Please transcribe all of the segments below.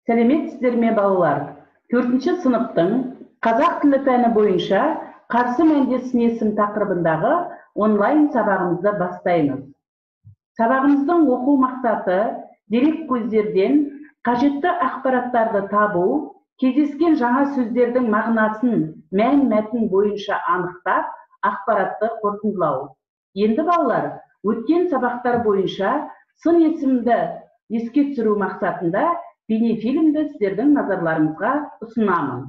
Сәлеметсіздер ме, балалар? 4-ші сыныптың қазақ тілі пәні бойынша қарсы мәндес сын есім тақырыбындағы онлайн сабағымызды бастаймыз. Сабағымыздың оқу мақсаты дерек көздерден қажетті ақпараттарды табу, кездескен жаңа сөздердің мағынасын мән-мәтін бойынша анықтап, ақпаратты қорытындылау. Енді балалар, өткен сабақтар бойынша сын есімді еске түсіру мақсатында бейнефильмді сіздердің назарларыңызға ұсынамын.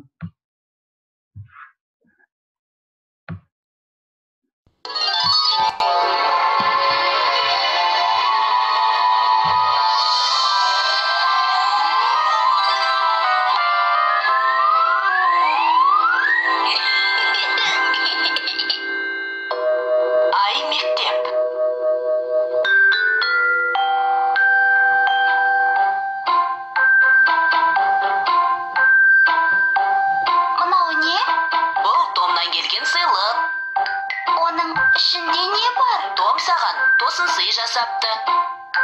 Ай мектеп. Мынау не? Бұл Томнан келген сыйлық. Оның ішінде не бар? Том саған тосын сый жасапты.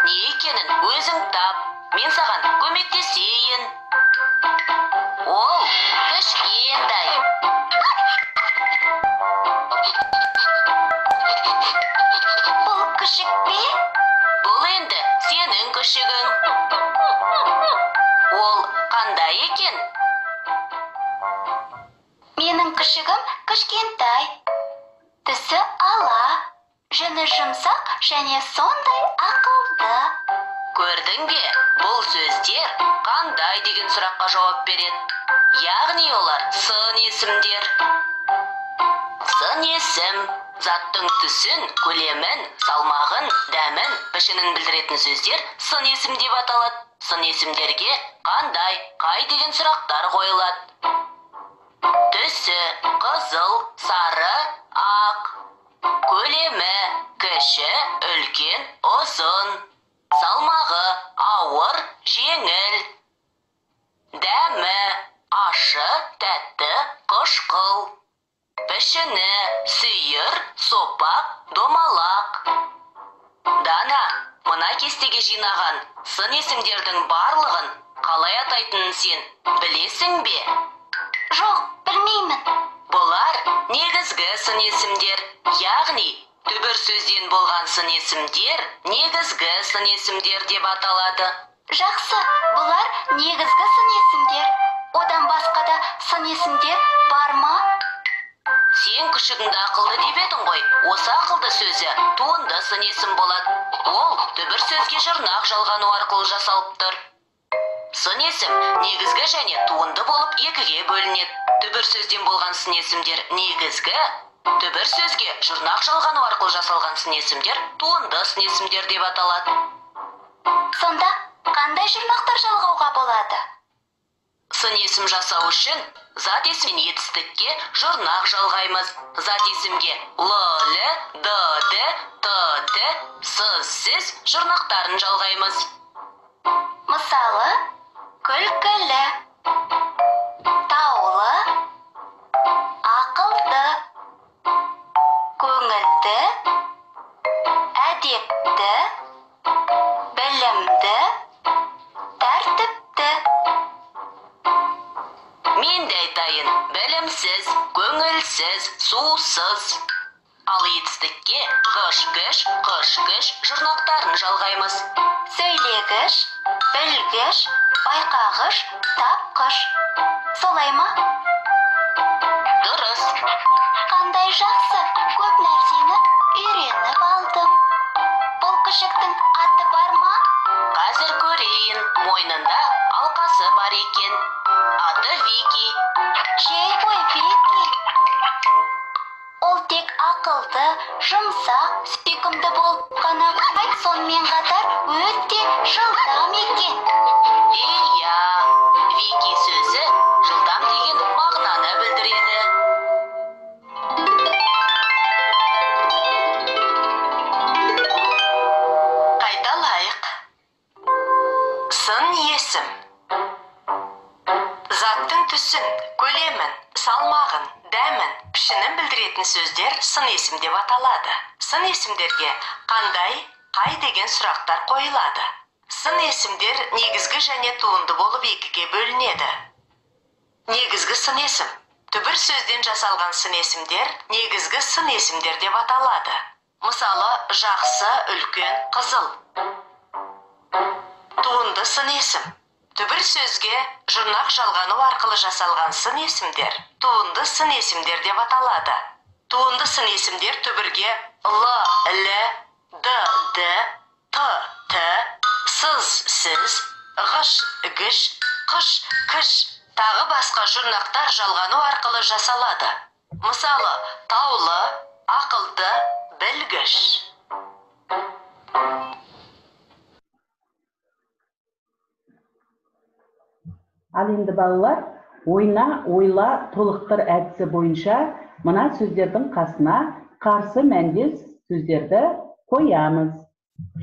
Не екенін өзің тап. Мен саған көмектесейін. Ол кішкентай. Бұл күшік пе? Бұл енді сенің күшігің. Ол қандай екен? Менің күшігім кішкентай. Түсі ала, жүні жұмсақ және сондай ақылды. Көрдің бе, бұл сөздер қандай деген сұраққа жауап береді. Яғни олар сын есімдер. Сын есім заттың түсін, көлемін, салмағын, дәмін, пішінін білдіретін сөздер сын есім деп аталады. Сын есімдерге қандай, қай деген сұрақтар қойылады. Түсі қызыл, сары, ақ. Көлемі кіші, үлкен, ұзын. Салмағы ауыр, жеңіл. Дәмі ашы, тәтті, қышқыл. Пішіні сүйір, сопақ, домалақ. Дана, мына кестеге жинаған сын есімдердің барлығын қалай атайтынын сен білесің бе? Жоқ, білмеймін. Бұлар негізгі сын есімдер, яғни түбір сөзден болған сын есімдер негізгі сын есімдер деп аталады. Жақсы, бұлар негізгі сын есімдер. Одан басқа да сын есімдер бар ма? Сен күшігіңді ақылды деп едің ғой. Осы ақылды сөзі туынды сын есім болады. Ол түбір сөзге жұрнақ жалғану арқылы жасалып тұр. Сын есім негізгі және туынды болып екіге бөлінеді. Түбір сөзден болған сын есімдер негізгі, түбір сөзге жұрнақ жалғану арқылы жасалған сын есімдер туынды сын есімдер деп аталады. Сонда қандай жұрнақтар жалғауға болады? Сын есім жасау үшін зат есім мен етістікке жұрнақ жалғаймыз. Зат есімге л, л, д, д, т, т, с, с жұрнақтарын жалғаймыз. Мысалы, күлкілі, таулы, ақылды, көңілді, әдепті, білімді, тәртіпті. Мен де айтайын, білімсіз, көңілсіз, сусыз. Ал етістікке ғыш-гіш, қыш-гіш жұрнақтарын жалғаймыз. Сөйлегіш, білгіш, байқағыш, тапқыш. Солай ма? Дұрыс. Қандай жақсы, көп нәрсені үйреніп алдым. Бұл күшіктің аты бар ма? Қазір көрейін, мойнында алқасы бар екен. Аты Вики. Жей ғой, Вики. Ол тек ақылды, жұмсақ, сүйкімді болып қана қоймай, сонымен қатар өте жылдам екен. Иә, Вики сөзі жылдам деген мағынаны білдіреді. Қайталайық. Сын есім. Заттың түсін, көлемін, салмағын, дәмін, пішінін білдіретін сөздер сын есім деп аталады. Сын есімдерге қандай, қай деген сұрақтар қойылады. Сын есімдер негізгі және туынды болып екіге бөлінеді. Негізгі сын есім. Түбір сөзден жасалған сын есімдер негізгі сын есімдер деп аталады. Мысалы, жақсы, үлкен, қызыл. Туынды сын есім. Түбір сөзге жұрнақ жалғану арқылы жасалған сын есімдер туынды сын есімдер деп аталады. Туынды сын есімдер түбірге л, л, д, д, т, т, сыз, сіз, ғыш, гіш, қыш, кіш, тағы басқа жұрнақтар жалғану арқылы жасалады. Мысалы, таулы, ақылды, білгіш. Ал енді балалар, ойна, ойла, толықтыр әдісі бойынша мына сөздердің қасына қарсы мәндес сөздерді қоямыз.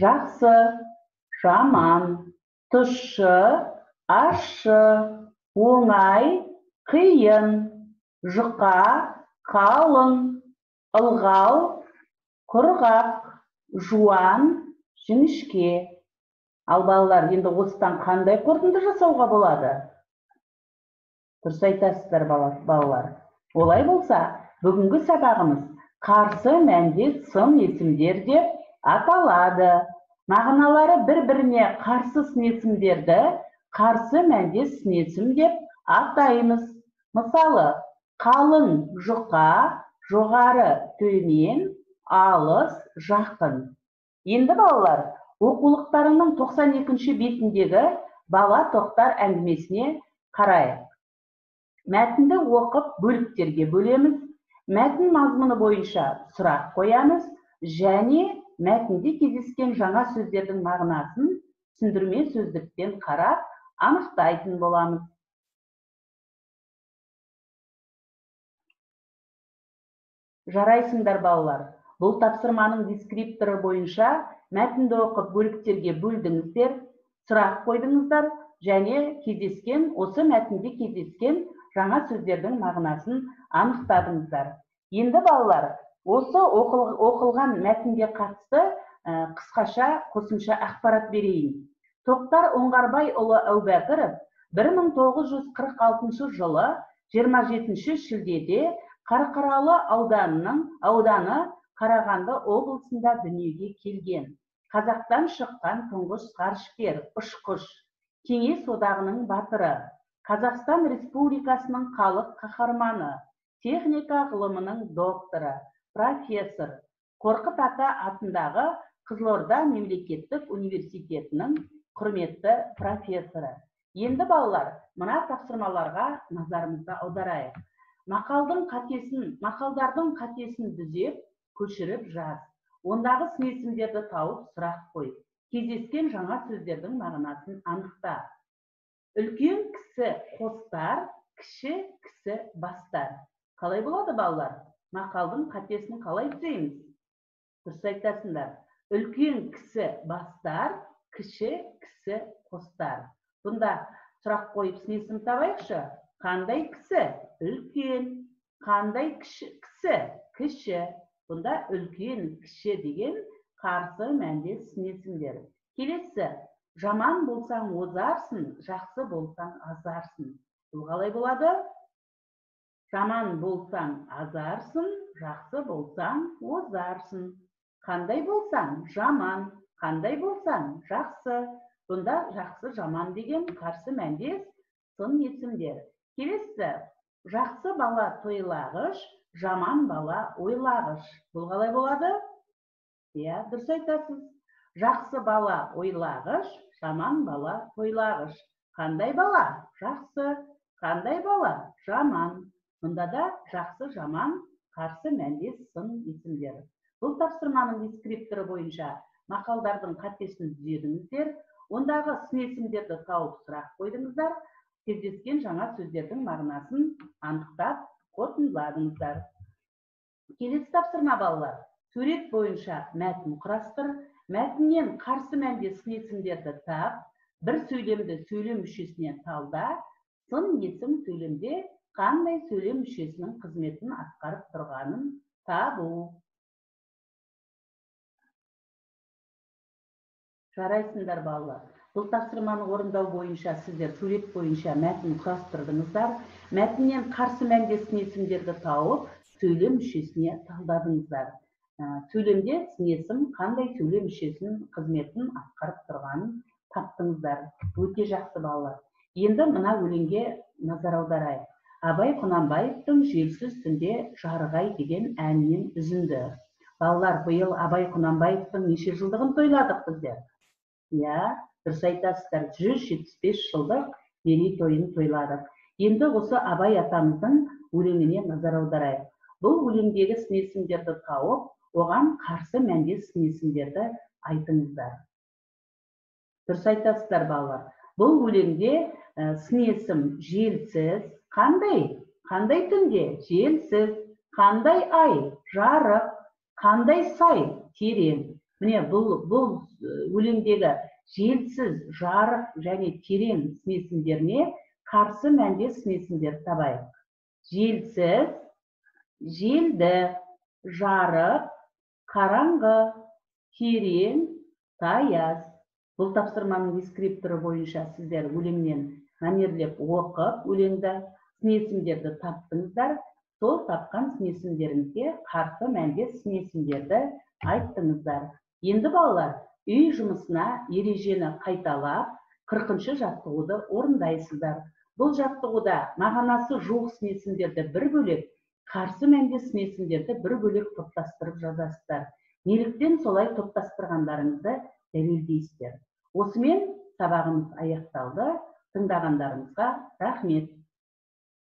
Жақсы, жаман, тұщы, ащы, оңай, қиын, жұқа, қалың, ылғал, құрғақ, жуан, жіңішке. Ал балалар, енді осыдан қандай қорытынды жасауға болады? Дұрыс айтасыздар, балалар. Олай болса, бүгінгі сабағымыз қарсы мәндес сын есімдер деп аталады. Мағыналары бір-біріне қарсы сын есімдерді қарсы мәндес сын есім деп атаймыз. Мысалы, қалың, жұқа, жоғары, төмен, алыс, жақын. Енді балалар, оқулықтарының 92-ші бетіндегі бала тоқтар әңгімесіне қарайық. Мәтінді оқып бөліктерге бөлеміз, мәтін мазмұны бойынша сұрақ қоямыз және мәтінде кездескен жаңа сөздердің мағынасын түсіндірме сөздіктен қарап анықтайтын боламыз. Жарайсыңдар, балалар. Бұл тапсырманың дескрипторы бойынша мәтінді оқып бөліктерге бөлдіңіздер, сұрақ қойдыңыздар және кездескен, осы мәтінде кездескен жаңа сөздердің мағынасын анықтадыңыздар. Енді балалар, осы оқылған мәтінге қатысты қысқаша қосымша ақпарат берейін. Тоқтар Оңғарбайұлы Әубәкіров 1946 жылы 27 шілдеде Қарқаралы ауданы Қарағанды облысында дүниеге келген. Қазақтан шыққан тұңғыш ғарышкер, ұшқыш, Кеңес одағының батыры, Қазақстан Республикасының халық қаһарманы, техника ғылымының докторы, профессор, Қорқыт ата атындағы Қызылорда мемлекеттік университетінің құрметті профессоры. Енді балалар, мына тапсырмаларға назарымызды аударайық. Мақалдардың қатесін түзеп, көшіріп жаз. Ондағы сын есімдерді тауып сұрақ қой. Кездескен жаңа сөздердің мағынасын анықта. Үлкен кісі қостар, кіші кісі бастар. Қалай болады, балалар? Мақалдың қатесін қалай түзейміз? Дұрыс айтасыңдар. Үлкен кісі бастар, кіші кісі қостар. Бұнда сұрақ қойып сын есім табайықшы. Қандай кісі? Үлкен. Қандай кісі? Кіші. Бұнда үлкен, кіші деген қарсы мәндес сын есімдер. Келесі, жаман болсаң озарсың, жақсы болсаң азарсың. Бұл қалай болады? Жаман болсаң азарсың, жақсы болсаң озарсың. Қандай болсаң жаман, қандай болсаң жақсы. Бұнда жақсы, жаман деген қарсы мәндес сын есімдер. Келесі, жақсы бала тойлағыш, жаман бала ойлағыш. Бұл қалай болады? Иә, дұрыс айтасыз. Жақсы бала ойлағыш, жаман бала тойлағыш. Қандай бала? Жақсы. Қандай бала? Жаман. Мұнда да жақсы, жаман қарсы мәндес сын есімдері. Бұл тапсырманың дескрипторы бойынша мақалдардың қатесін түзедіңіздер, ондағы сын есімдерді тауып сұрақ қойдыңыздар, кездескен жаңа сөздердің мағынасын анықтап қорытындыладыңыздар. Келесі тапсырма, балалар. Сурет бойынша мәтін құрастыр, мәтіннен қарсы мәндес сын есімдерді тап, бір сөйлемді сөйлем мүшесіне талда, сын есім сөйлемде қандай сөйлем мүшесінің қызметін атқарып тұрғанын табу. Жарайсыңдар, балалар. Бұл тапсырманы орындау бойынша сіздер сурет бойынша мәтін құрастырдыңыздар. Мәтіннен қарсы мәнді сын есімдерді тауып, сөйлем мүшесіне талдадыңыздар. Сөйлемде сын есім қандай сөйлем мүшесінің қызметін атқарып тұрғанын таптыңыздар. Өте жақсы, балалар. Енді мына өлеңге назар аударайық. Абай Құнанбаевтың «Желсіз түнде жарық ай» деген әнінен үзінді. Балалар, биыл Абай Құнанбаевтың неше жылдығын тойладық біздер? Иә, дұрыс айтасыздар, 175 жылдық мерейтойын тойладық. Енді осы Абай атамыздың өлеңіне назар аударайық. Бұл өлеңдегі сын есімдерді тауып, оған қарсы мәндес сын есімдерді айтыңыздар. Дұрыс айтасыздар, балалар. Бұл өлеңде сын есім желсіз, қандай? Қандай түнде? Желсіз. Қандай ай? Жарық. Қандай сай? Терең. Міне, бұл өлеңдегі желсіз, жарық және терең сын есімдеріне қарсы мәндес сын есімдерді табайық. Желсіз, желді, жарық, қараңғы, терең, таяз. Бұл тапсырманың дескрипторы бойынша сіздер өлеңнен мәнерлеп оқып, өлеңді, сын есімдерді таптыңыздар. Сол тапқан сын есімдеріңізге қарсы мәндес сын есімдерді айттыңыздар. Енді, балалар, үй жұмысына ережені қайталап, 40-шы жаттығуды орындайсыздар. Бұл жаттығуда мағынасы жуық сын есімдерді бір бөлек, қарсы мәндес сын есімдерді бір бөлек топтастырып жазасыздар. Неліктен солай топтастырғандарыңызды дәлелдейсіздер. Осымен сабағымыз аяқталды. Тыңдағандарыңызға рахмет.